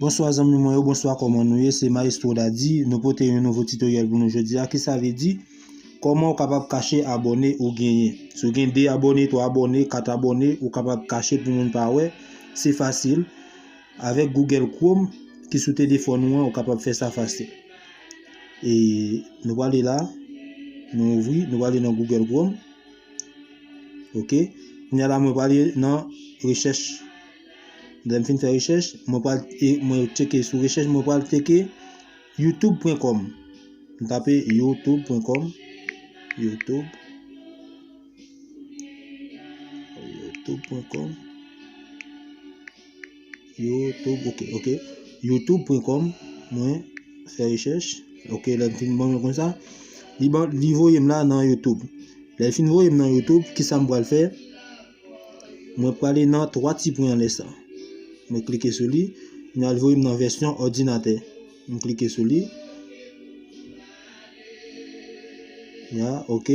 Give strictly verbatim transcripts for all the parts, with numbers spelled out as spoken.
Bonswa zanmi mwen yo, bonswa, kòman nou ye? Se Maestro Daddy, nou pote yon nouvo tutoriel pou nou jodi a. Ki sa vle di? Kòman w kapab kache abòne ou genyen? Si w gen de abòne, twa abòne, kat abòne, ou kapab kache pou moun pa wè. Se fasil. Avèk Google Chrome ki sou telefòn ou an, ou kapab fè sa fasil. E nou prale la, nou ouvri, nou prale nan Google Chrome. Ok. Kounye a la, mwen prale nan rechèch. Lè m fin fè rechèch, mwen pral, e, mwen tcheke sou rechèch, mwen pral tcheke youtube pwen kòm. M tape youtube pwen kòm. Youtube. Youtube pwen kòm. Youtube, ok, ok. Youtube pwen kòm, mwen fè rechèch. Ok, lè l fin ban mwen konsa, li ban, li voye m la nan Youtube. Lè l fin voye m nan Youtube, kisa m pral fè? Mwen prale nan twa ti pwen anlè sa. Mwen klike sou li. Kounye a l voye m nan vèsyon òdinatè. M klike sou li. Ya, ok.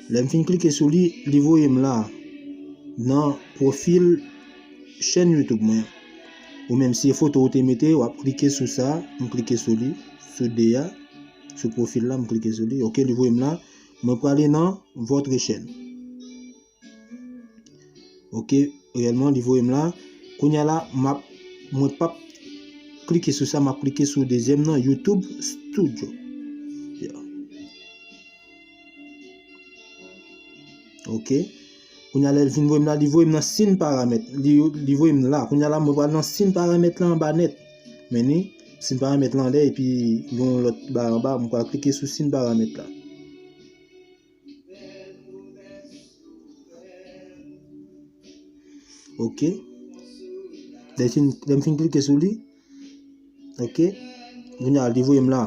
Lè m fin klike sou li, li voye m la nan pwofil chèn YouTube mwen. Ou menm si e foto ou te mete, w ap klike sou sa, m klike sou li, sou de a, sou pwofil la, m klike sou li. Ok, li voye m la. Mwen prale nan votre chaîne. Ok, reyèlman, li voye m la. Kounye a la, m ap, mwen p ap klike sou sa, m ap klike sou dezyèm nan, YouTube Studio. Ya. Ok. Kounye a la, li vin voye m la, li voye m nan sin paramèt. Li, li voye m la. Kounye a la, mwen pral nan sin paramèt la anba nèt. Men ni, sin paramèt la anlè, epi yon lòt ba anba, mwen pral klike sou sin paramèt la. Ok. Lè fin, lè m fin klike sou li. Ok. Kounye a, li voye m la.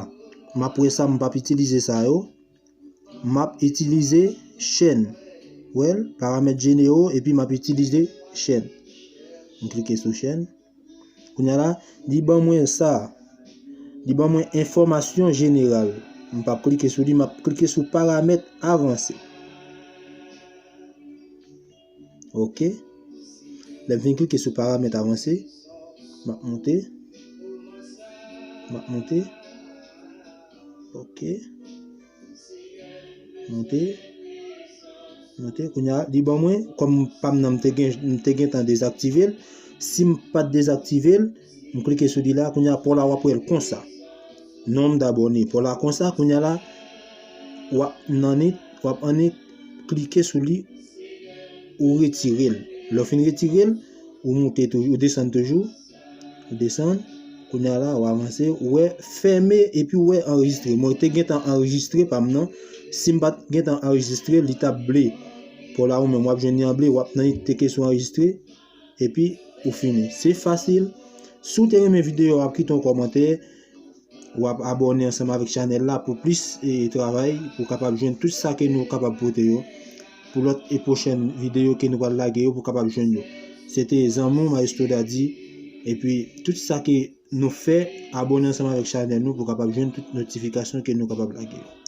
M ap wè sa, m p ap itilize sa yo. M ap itilize chèn. Wè l, paramèt jenero, epi m ap itilize chèn. M klike sou chèn. Kounye a la, li ban mwen sa. Li ban mwen enfòmasyon jeneral. M p ap klike sou li, m ap klike sou paramèt avanse. Ok. Lè m fin klike sou paramèt avanse, m ap monte. M ap monte. Ok. Monte. Monte. Kounye a, li ban mwen, kòm pa m nan, m te gen, m te gentan dezaktive l. Si m pa t dezaktive l, m klike sou li la, kounye a, pa w la, w ap wè l konsa. Nonb dabòne. Pa w la konsa, kounye a la, w ap nan ni, w ap annik klike sou li, ou retire l. Lè w fin retire l, ou moute toujou, ou desann toujou. Ou desann. Kounye a la, ou avanse, ou wè fèmen epi ou wè anrejistre. Mwen te gentan anrejistre pa m nan. Si m pa t gentan anrejistre, li t ap ble. Pa w la ou menm, w ap jwenn li an ble, w ap nan li teke sou anrejistre. Epi, ou fini. Se fasil. Si w te renmen videyo a, w ap kite yon kòmantè. W ap abòne ansanm avèk chanèl la pou plis, e, travay, pou w kapab jwenn tout sa ke nou kapab pote yo. Pou lòt e pwochèn videyo ke nou pral lage yo, pou w kapab jwenn yo. Se te zanmi w Maestro Daddy. Epi, tout sa ke nou fè, abòne ansanm avèk chanèl nou pou w kapab jwenn tout notifikasyon ke nou kapab lage yo.